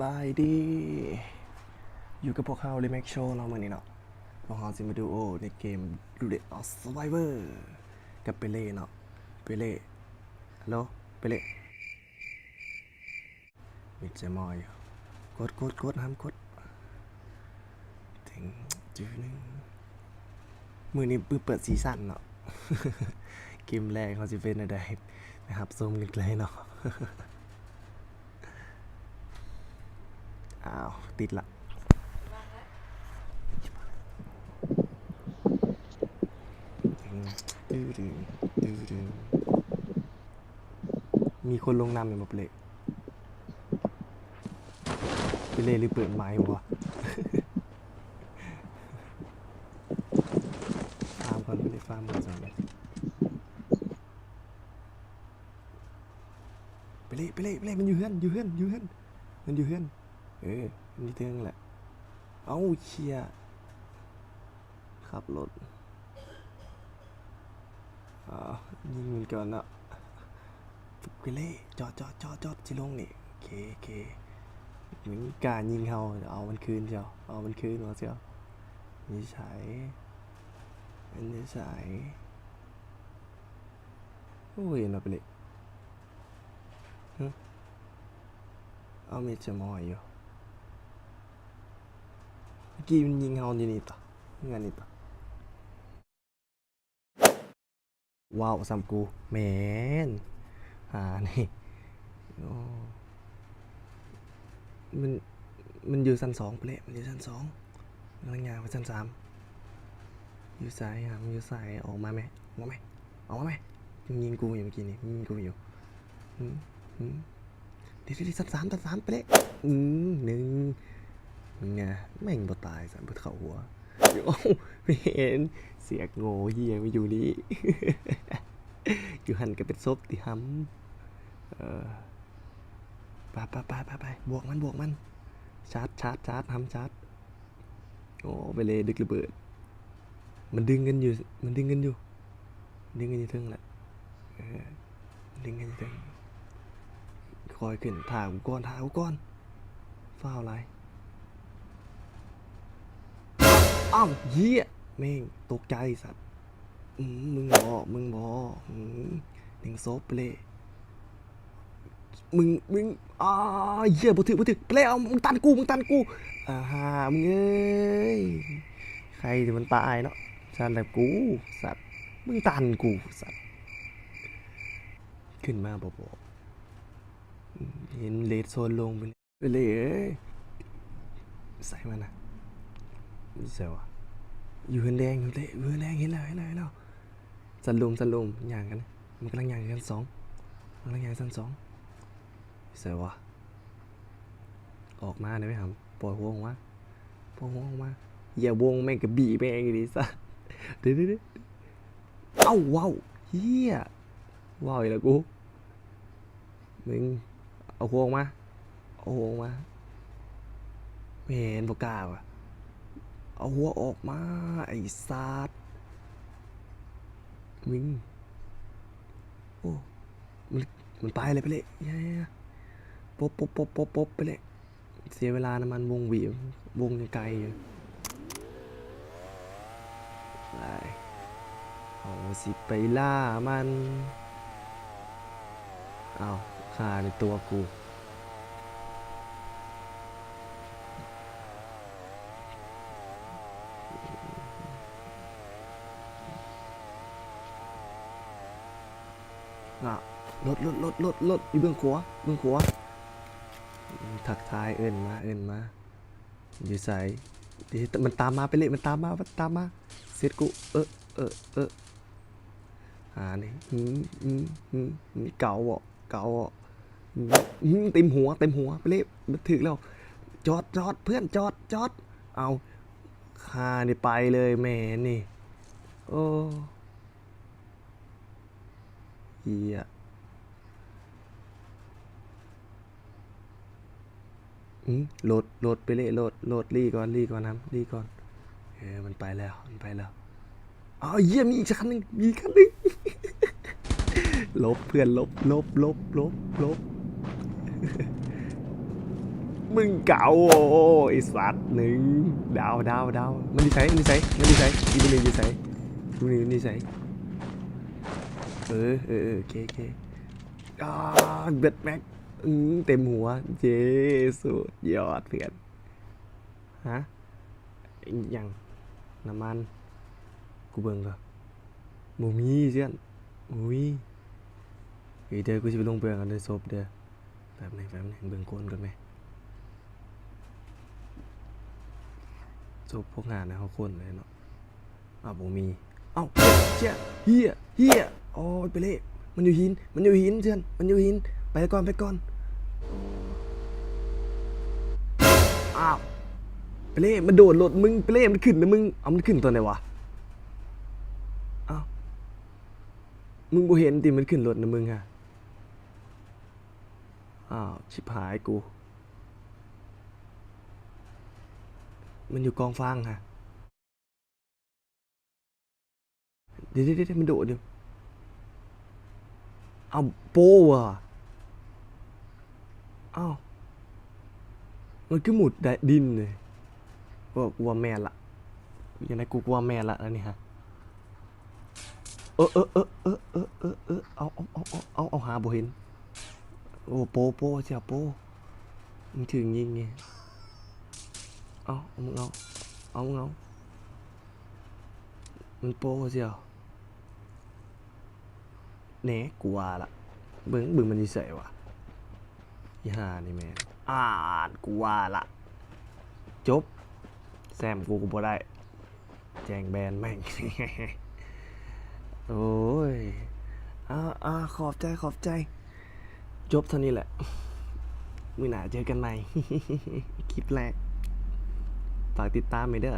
ບາຍດີ ຢູ່ກັບພວກເຮົາ Remake Show ເນາະ ມື້ນີ້ເນາະ ພວກເຮົາຊິມາດູໂອໃນເກມ Dead Survivor ກັບເປເລ່ເນາະ ເປເລ່ ຮັລໂຫຼ ເປເລ່ ມີແຕ່ໝໍຢູ່ ກົດ ກົດ ກົດ ຫ້າມກົດ ເຕັງ ຈື່ໜຶ່ງ ມື້ນີ້ເປີດຊີຊັນເນາະ ເກມແລກເຮົາຊິເປັນແນວໃດ ໄປຮັບຊົມກັນເລີຍເນາະ. ອ້າວ ຕິດລະ ມີຄົນລົງນຳແມ່ນບໍ່ເປເລ່? ເປເລ່ຫຼືເປີດໄມວະ? ຟາມກ່ອນ ເປເລ່ ຟາມກ່ອນ ເປເລ່ ເປເລ່ ເປເລ່ ມັນຢູ່ເຮືອນ ຢູ່ເຮືອນ ຢູ່ເຮືອນ ມັນຢູ່ເຮືອນ ເອີ ມັນຢູ່ເທິງແຫຼະ ເອົ້າ ເຊຍ ຂັບລົດ ອ່າ ຍິງມັນກ່ອນເນາະ ເປເລ່ ຈອດ ຈອດ ຈອດ ຈອດ ຊິລົງນີ້ ໂອເຄ ໂອເຄ ມັນກ້າຍິງເຮົາ ເອົາມັນຄືນເຈົ້າ ເອົາມັນຄືນວ່າເຈົ້າ ຢູ່ໃສ ມັນຢູ່ໃສ? ໂອ້ຍ ເຫັນບໍ່ເປເລ່? ຫຶ? ເອົາມີດສະໝໍຢູ່ ເມື່ອກີ້ມັນຍິງເຮົາຢູ່ນີ້ຕະ ເຮືອນນີ້ຕະ ວ້າວ ຊ້ຳກູ ແມ່ນ ຫານີ້ ໂອ້ ມັນ ມັນຢູ່ຊັ້ນສອງພຸ້ນແຫຼະ ມັນຢູ່ຊັ້ນສອງ ກຳລັງຍ່າງໄປຊັ້ນສາມ ຢູ່ໃສຫະ ມັນຢູ່ໃສ? ອອກມາແມ້ ອອກມາແມ້ ອອກມາແມ້ ມັນຍິງກູຢູ່ເມື່ອກີ້ນີ້ ມັນຍິງກູຢູ່ ຫຶ ຫຶ ເດ ເດ ເດ ຊັ້ນສາມ ຊັ້ນສາມ ໄປເລີຍ ອືມ ໜຶ່ງ ງາ ແມ່ງບໍ່ຕາຍຊ້ຳ ບໍ່ເຂົ້າຫົວ ໂອ້ ແມ່ນ ສຽກໂງ່ເຫຍມາຢູ່ນີ້ ຢູ່ຫັ້ນກໍເປັນສົບຕິຫຳ ເອີ ໄປ ໄປ ໄປ ໄປ ບວກມັນ ບວກມັນ ຊາດ ຊາດ ຊາດ ຫຳ ຊາດ. ໂອ້ ເປເລ່ດຶກລະເບີດ ມັນດຶງກັນຢູ່ ມັນດຶງກັນຢູ່ ດຶງກັນຢູ່ເທິງແຫຼະ ເອີ ດຶງກັນຢູ່ເທິງ ຄ່ອຍຂຶ້ນ ຖ້າກູກ່ອນ ຖ້າກູກ່ອນ ຟ້າວຫຼາຍ ອ້າວ ເຫຍ ແມ່ງ ຕົກໃຈສັດ ອືມ ມຶງບໍ ມຶງບໍ ອືມ ຍິງສົບເປເລ່ ມຶງ ມຶງ ອາ ເຫຍ ບໍ່ຖືກ ບໍ່ຖືກ ໄປແລ້ວ ມຶງຕັນກູ ມຶງຕັນກູ ອາຫາ ມຶງເອີຍ ໃຄແຕ່ມັນຕາຍເນາະ ສັດແລ້ວກູ ສັດ ມຶງຕັນກູ ສັດ ຂຶ້ນມາບໍ່ບອກ ເຫັນເລດໂຊນລົງໄປ ເອີຍ ໃສມັນນະ ຢູ່ໃສວະ ຢູ່ເຮືອນແດງ ຢູ່ເຮືອນແດງ ເຫັນແລ້ວ ເຫັນແລ້ວ ເຫັນແລ້ວ ສັນລົມ ສັນລົມ ຍ່າງກັນ ມັນກຳລັງຍ່າງຂຶ້ນຊັ້ນສອງ ມັນກຳລັງຍ່າງຂຶ້ນຊັ້ນສອງ ໃສວະ ອອກມາໄດ້ໄໝຫຳ ປ່ອຍຫົວອອກມາ ປ່ອຍຫົວອອກມາ ເຫຍ ວົງແມ່ງກະບີແມ່ງອີ່ຫຼີຊະ ເດ ເດ ເດ ເອົ້າ ເວົ້າ ເຫຍ ເວົ້າອີກແລ້ວກູ ມຶງ ເອົາຫົວອອກມາ ເອົາຫົວອອກມາ ແມ່ນບໍ່ກ້າວະ ເອົາຫົວອອກມາ ໄອ້ສັດ ມຶງ ໂອ້ ມັນ ມັນໄປແລ້ວ ໄປເລີຍ ຢ່າ ປົບ ປົບ ປົບ ປົບ ປົບ ໄປເລີຍ ເສຍເວລານຳມັນ ວົງຫວີ ວົງໄກຢູ່ ໄປ ເຮົາຊິໄປລ່າມັນ ເອົ້າ ຂ້າໃນຕົວກູ ອ່ະ ລົດ ລົດ ລົດ ລົດ ລົດ ຢູ່ເບື້ອງຂວາ ເບື້ອງຂວາ ທັກທາຍ ເອີ້ນມາ ເອີ້ນມາ ຢູ່ໃສ? ເດ ມັນຕາມມາໄປເລີຍ ມັນຕາມມາ ມັນຕາມມາ ເສັດກູ ເອີ ເອີ ເອີ ຫານີ້ ຫື ຫື ຫື ເກົາເບາະ ເກົາເບາະ ຫື ເຕັມຫົວ ເຕັມຫົວ ໄປເລີຍ ມັນຖືກແລ້ວ ຈອດ ຈອດ ເພື່ອນ ຈອດ ຈອດ ເອົາ ຂ້ານີ້ໄປເລີຍ ແມ່ນີ້ ໂອ້ ເອີຍ ອືມ ໂຫຼດ ໂຫຼດໄປເລີຍ ໂຫຼດ ໂຫຼດ ລີ້ກ່ອນ ລີ້ກ່ອນນຳ ລີ້ກ່ອນ ເອີ ມັນໄປແລ້ວ ມັນໄປແລ້ວ ອ້າວ ເອີຍ ມີອີກຄັນໜຶ່ງ ມີອີກຄັນໜຶ່ງ ຫຼົບເພື່ອນ ຫຼົບ ຫຼົບ ຫຼົບ ຫຼົບ ຫຼົບ ໂອ້ ມຶງເກົ່າ ໂອ້ ໄອ້ສັດ ໜຶ່ງ ດາວ ດາວ ດາວ ມັນຢູ່ໃສ ມັນຢູ່ໃສ ມັນຢູ່ໃສ ອີກຜູ້ໜຶ່ງຢູ່ໃສ ຜູ້ໜຶ່ງຢູ່ໃສ ເອີ ເອີ ເອີ ໂອເຄ ໂອເຄ ອາ ເບິດແມັກ ອື ເຕັມຫົວ ເຢ ສຸດຍອດເພື່ອນ ຮະ ອີຫຍັງ ນ້ຳມັນ ກູເບິ່ງກ່ອນ ບໍ່ມີເພື່ອນ ອຸ້ຍ ເອີ ເດີ ກູຊິໄປລົງເບິ່ງເອົາເດີ ສົບເດີ ແປັບໜຶ່ງ ແປັບໜຶ່ງ ເບິ່ງຄົນກ່ອນແມ ສົບພວກຫານະ ເຮົາຄົນເລີຍເນາະ ອ້າວ ບໍ່ມີ ເອົ້າ ເຊຍ ເຊຍ ເຮຍ ເຮຍ ໂອ້ຍ ເປເລ ມັນຢູ່ຫີນ ມັນຢູ່ຫີນເພື່ອນ ມັນຢູ່ຫີນ ໄປກ່ອນ ໄປກ່ອນ ອ້າວ ເປເລ ມັນໂດດລົດມຶງ ເປເລ ມັນຂຶ້ນນະມຶງ ເອົ້າ ມັນຂຶ້ນຕອນໃດວະ? ອ້າວ ມຶງບໍ່ເຫັນຕິ ມັນຂຶ້ນລົດນະມຶງຫະ? ອ້າວ ຊິບຫາຍກູ ມັນຢູ່ກອງຟາງຫະ? ເດ ເດ ເດ ມັນໂດດຢູ່ ເອົ້າ ໂປ້ຫວາ ເອົ້າ ມັນຄືມຸດໄດ້ດິນເລີຍ ເອີ ກູວ່າແມ່ນລະ ຈັ່ງໃດກູ ກູວ່າແມ່ນລະ ອັນນີ້ຫະ ເອີ ເອີ ເອີ ເອົາ ເອົາ ເອົາ ຫາບໍ່ເຫັນ ໂອ້ ໂປ້ ໂປ້ ເຈົ້າ ໂປ້ ມັນຖືກຍິງນີ້ ເອົາ ເອົາ ມຶງເອົາ ເອົາ ມຶງເອົາ ມັນໂປ້ ເຈົ້າ ແໜ ກູວ່າລະ ເບິ່ງ ເບິ່ງມັນຢູ່ໃສຫວາ ອີຫ່ານີ້ແມ່ນ ອາດ ກູວ່າລະ ຈົບ ແຊມກູກໍບໍ່ໄດ້ ແຈ້ງແບນແມ່ງ ໂອ້ຍ ອາ ອາ ຂອບໃຈ ຂອບໃຈ ຈົບເທົ່ານີ້ແຫຼະ ມື້ໜ້າເຈີກັນໃໝ່ ຄລິບແລກ ຝາກຕິດຕາມໃຫ້ເດີ.